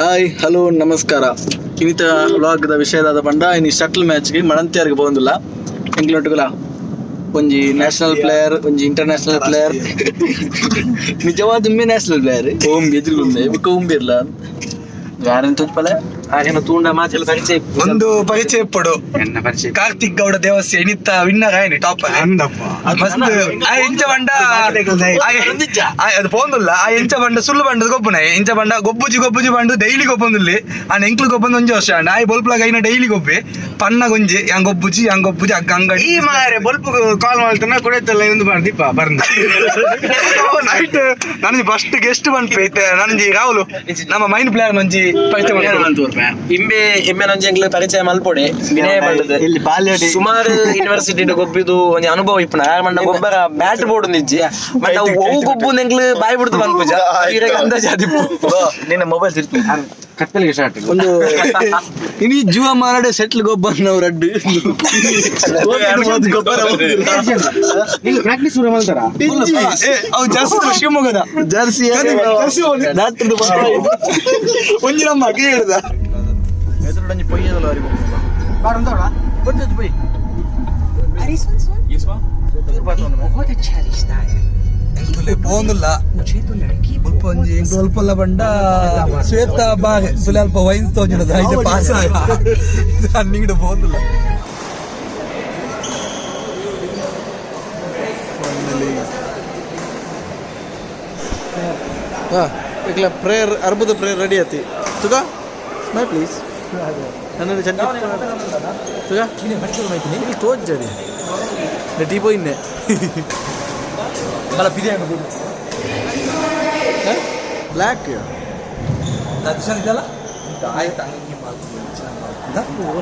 Hi hello ನಮಸ್ಕಾರ. ಇನ್ನಿತ ವ್ಲಾಗ್ದ ವಿಷಯದಾದ ಪಂಡ ಇನಿ ಶಟ್ಲ್ ಮ್ಯಾಚ್ಗೆ ಮಣಂತ್ಯಾರಿಗೆ ಪೋಂದಿಲ್ಲ ಎಂಕ್ಲೊಟ್ಟುಗುಲ ಒಂಜಿ ನ್ಯಾಷನಲ್ ಪ್ಲೇಯರ್, ಒಂಜಿ ಇಂಟರ್ನ್ಯಾಷನಲ್ ಪ್ಲೇಯರ್, ನಿಜವಾದ ಒಮ್ಮೆ ನ್ಯಾಷನಲ್ ಪ್ಲೇಯರ್ ಓಂ ಎದುರುಗುಂದೆ ಬೊಕ್ಕ ಓಂಬಿರ್ಲ ಯಾರನ್ನ ತೋಜ್ಪಲೆ ಆರೆನ ತೂಂಡ ಮಾತೆಲ್ಲ ಪರಿಚಯ. ಒಂದು ಪರಿಚಯ ಇಪ್ಪಡು. ಎನ್ನ ಪರಿಚಯ. ಕಾರ್ತಿಕ್ ಗೌಡ ದೇವಸ್ಯ ಇನಿತ್ತ ವಿನ್ನರ್ ಆಯ್ನಿ ಟಾಪ್ ಅಲ್ಲಿ ಮಸ್ತ್. ಆ ಎಂಚ ಬಂಡ ಅದು ಪೋಂದುಲ್ಲ. ಆ ಎಂಚ ಬಂಡ ಸುಳ್ಳು ಬಂಡದ ಗೊಬ್ಬುನ ಎಂಚ ಬಂಡ ಗೊಬ್ಬುಜಿ ಗೊಬ್ಬುಜಿ ಬಂಡು ಡೈಲಿ ಗೊಬ್ಬೊಂದುಲ್ಲಿ. ಆ ಎಂಕ್ಲು ಗೊಬ್ಬೊಂದು ಒಂಜಿ ವರ್ಷ ಅಂಡ ಆಯ್ ಬೊಲ್ಪ್ಲಾಗ ಐನ ಡೈಲಿ ಗೊಬ್ಬಿ ಪನ್ನ ಗೊಂಜಿ ಯಾಂಗ್ ಗೊಬ್ಬುಜಿ ಯಾಂಗ್ ಗೊಬ್ಬುಜಿ ಅಗ್ಗ ಅಂಗಡಿ. ಈ ಮಾರೆ ಬೊಲ್ಪು ಕಾಲ್ ಮಾಡ್ತಾನ ಕುಡಿಯತ್ತಲ್ಲ ಇಂದು ಬರ್ದಿಪ್ಪ ಬರ್ಂದ. ನೈಟ್ ನನಗೆ ಫಸ್ಟ್ ಗೆಸ್ಟ್ ಬಂತು ಐತೆ. ನನಂಜಿ ರಾಹುಲ್ ನಮ್ಮ ಮೈನ್ ಪ್ಲೇಯರ್ ನಂಜಿ ಪರಿಚಯ ಮಾಡ್ಕೊಡು. ಇಂಬೆ ಇಂಬೆನೊಂಜಿ ಎಂಕ್ಲೆ ಪರಿಚಯ ಮಲ್ಪೊಡೆ ವಿನಯ ಪಂಡದ. ಇಲ್ಲಿ ಬಾಲ್ಯಡಿ ಸುಮಾರು ಯೂನಿವರ್ಸಿಟಿ ಗೊಬ್ಬಿದು ಒಂಜಿ ಅನುಭವ ಇಪ್ಪುನ ಆರ್ ಮಂಡ ಗೊಬ್ಬರ ಬ್ಯಾಟ್ ಬೋರ್ಡ್ ನಿಜ್ಜಿ ಬಟ್ ಅವು ಗೊಬ್ಬು ಎಂಕ್ಲು ಬಾಯಿ ಬಿಡ್ತು ಪನ್ಪುಜ ಈರೆಗ್ ಅಂದಾಜು ಆದಿಪ್ಪು. ನಿನ್ನ ಮೊಬೈಲ್ ತಿರ್ತು. ಕತ್ತಲಿಗೆ ಸ್ಟಾರ್ಟ್. ಒಂದು ಇನಿ ಜೀವ ಮಾರಾಡೆ ಸೆಟ್ಲ್ ಗೊಬ್ಬರ ನಾವು ರಡ್ಡು ಗೊಬ್ಬರ. ಪ್ರಾಕ್ಟೀಸ್ ಶುರು ಮಾಡ್ತಾರ. ಏ, ಅವು ಜಾಸ್ತಿ ಶಿವಮೊಗ್ಗದ ಜರ್ಸಿ. ಜರ್ಸಿ ಹೋಗಿ. ಡಾಕ್ಟರ್ ಒಂಜಿ ನಮ್ಮ ಅಕ್ಕೆ ಹೇಳ್ದ. अरे सुन सुन, बहुत अच्छा रिश्ता है। ಪೋಂದುಲ್ಲ. मुझे तो लड़की ಮುಲ್ಪ ಒಂಜಿ ಎಂಕ್ ಅಲ್ಪಲ್ಲ ಬಂಡ ಶ್ವೇತಾ ಬಾಗೆ ಸುಲೆ ಅಲ್ಪ ವೈನ್ಸ್ ತೋಜಿನದ ಐತೆ ಪಾಸ್ ಆಯ ಅನ್ನಿಂಗಡ ಪೋಂದುಲ್ಲ. ಇಕ್ಲ ಪ್ರೇಯರ್ ಅರ್ಬುದ ಪ್ರೇಯರ್ ರೆಡಿ ಆತಿ. ತುಗ ಸ್ಮೈ ಪ್ಲೀಸ್ ನನ್ನ ಚಂದ ತುಗ ಇಲ್ಲಿ ತೋಜ್ಜಡಿ ಟೀ ಪೋಯಿನ್ನೆ. ಬ್ಲ್ಯಾಕ್.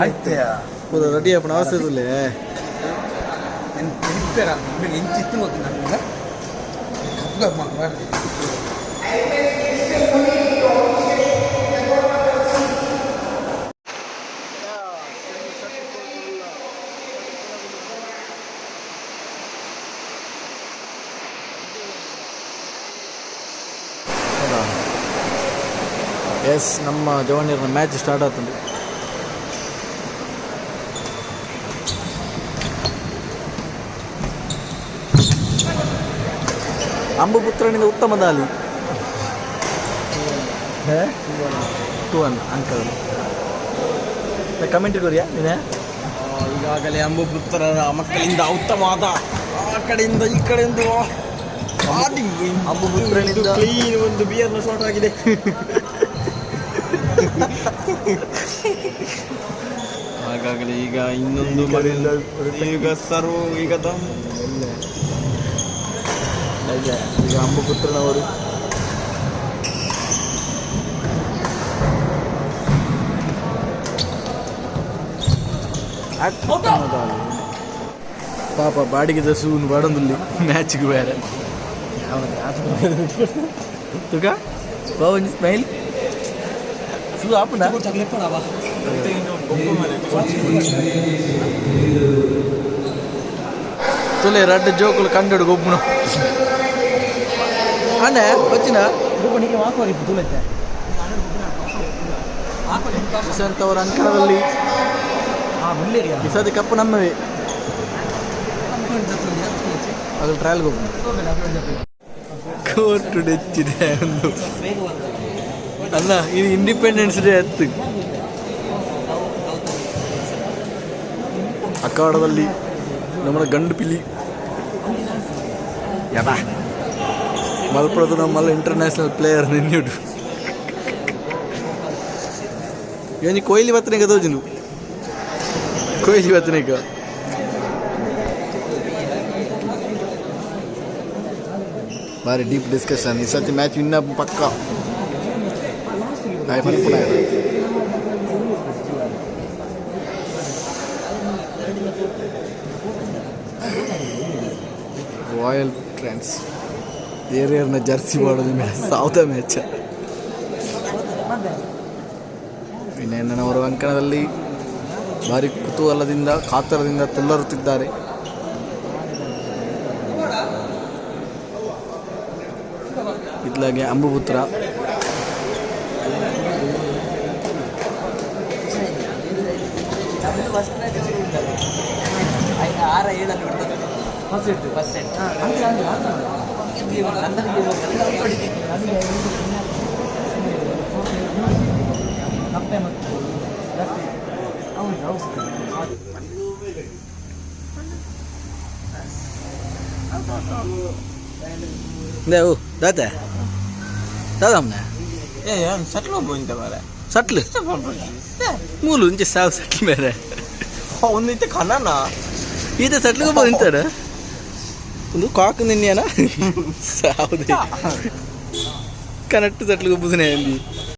ಆಯ್ತು. ರೆಡಿ ಆಪಣ ಅವಸ್ಥೆ ಇಲ್ಲೇ. ಎಸ್, ನಮ್ಮ ಜವಾನಿಯರ ಮ್ಯಾಚ್ ಸ್ಟಾರ್ಟ್ ಆಗ್ತದೆ. ಅಂಬುಪುತ್ರನಿಂದ ಉತ್ತಮ ದಾಳಿ. 2-1 ಅಂಕಲ್. ಕಮೆಂಟ್ ಕೊರಿಯಾ ನೀನೆ. ಈಗಾಗಲೇ ಅಂಬುಪುತ್ರರ ಮಕ್ಕಳಿಂದ ಉತ್ತಮವಾದ ಆ ಕಡೆಯಿಂದ ಈ ಕಡೆಯಿಂದ ಅಂಬುಪುತ್ರನಿಂದ ಕ್ಲೀನ್ ಒಂದು ಬಿಯರ್ನ ಶಾಟ್ ಆಗಿದೆ. ಹಾಗಾಗಲೇ ಈಗ ಇನ್ನೊಂದು ಈಗ ಸರ್ವ್ ಈಗ ದಮ್. ಈಗ ಅಂಬುಪುತ್ರನವರು ಅತ್ಯುತ್ತಮ ದಾಳಿ. ಪಾಪ ಬಾಡಿಗೆ ಸೂನ್ ಬಡಂದುಲ್ಲಿ ಮ್ಯಾಚ್ಗೆ ಬೇರೆ ತುಗ ಬಾವ ಸ್ಮೈಲ್ ಸೂ ಆಪುಂಡ ತುಲೆ ರಡ್ಡು ಜೋಕುಲು ಕಂಡಡು ಗೊಬ್ಬುನು ಅಣ್ಣ వచ్చిన ಪ್ರಶಾಂತ್ ಅವರ ಅಂಕಣದಲ್ಲಿ ಈ ಸತಿ ಕಪ್ಪು ನಮ್ಮವೇ. ಅದು ಟ್ರಯಲ್ ಗೊಬ್ಬು ಕೋರ್ಟ್ ಡೆಚ್ಚಿದೆ ಒಂದು ಅಲ್ಲ, ಇದು ಇಂಡಿಪೆಂಡೆನ್ಸ್ ಡೇ ಹತ್ತು ಅಖಾಡದಲ್ಲಿ ನಮ್ಮ ಗಂಡು ಪಿಲಿ ಯಬಾ ಮಲ್ಪುರದ ನಮ್ಮಲ್ಲ ಇಂಟರ್ನ್ಯಾಷನಲ್ ಪ್ಲೇಯರ್ ನಿನ್ನುಡು ಇವನಿ ಕೊಹ್ಲಿ ಬತ್ತನಿಗ ತೋಜುನು ಕೊಹ್ಲಿ ಬತ್ತನಿಗ. ಬಾರಿ ಡೀಪ್ ಡಿಸ್ಕಷನ್. ಈ ಸತಿ ಮ್ಯಾಚ್ ವಿನ್ ಪಕ್ಕ. ರಾಯಲ್ ಟ್ರೆಂಡ್ಸ್ ಏರಿಯರ್ನ ಜರ್ಸಿ ಮಾಡೋದು ಮ್ಯಾಚ್ ಸಾವ್ದ ಮ್ಯಾಚ್. ವಿನಯಣ್ಣನವರು ಅಂಕಣದಲ್ಲಿ ಭಾರಿ ಕುತೂಹಲದಿಂದ ಕಾತರದಿಂದ ತುಲ್ಲರುತ್ತಿದ್ದಾರೆ. ಇತ್ಲಾಗೆ ಅಂಬುಪುತ್ರ. ದೇವು ದಾತೆ ದಾದಮ್ಮನೆ ಸಟ್ಲ್ ಮೂಲು ಇಂಚೆ ಸಾವು ಸಟ್ಲ್ ಮೇರೆ. ಒಂದಿತ್ತೆ ಕನ್ನಡ. ಈತ ಸಟ್ಲ್ಗೆ ಬಂತಾರ ಒಂದು ಕಾಕ್ ನಿನ್ನೆನ ಸಾವುದೇ ಕನೆಕ್ಟ್ ಸಟ್ಲ್ಗೆ ಬುದನೆ ಅಂದಿ.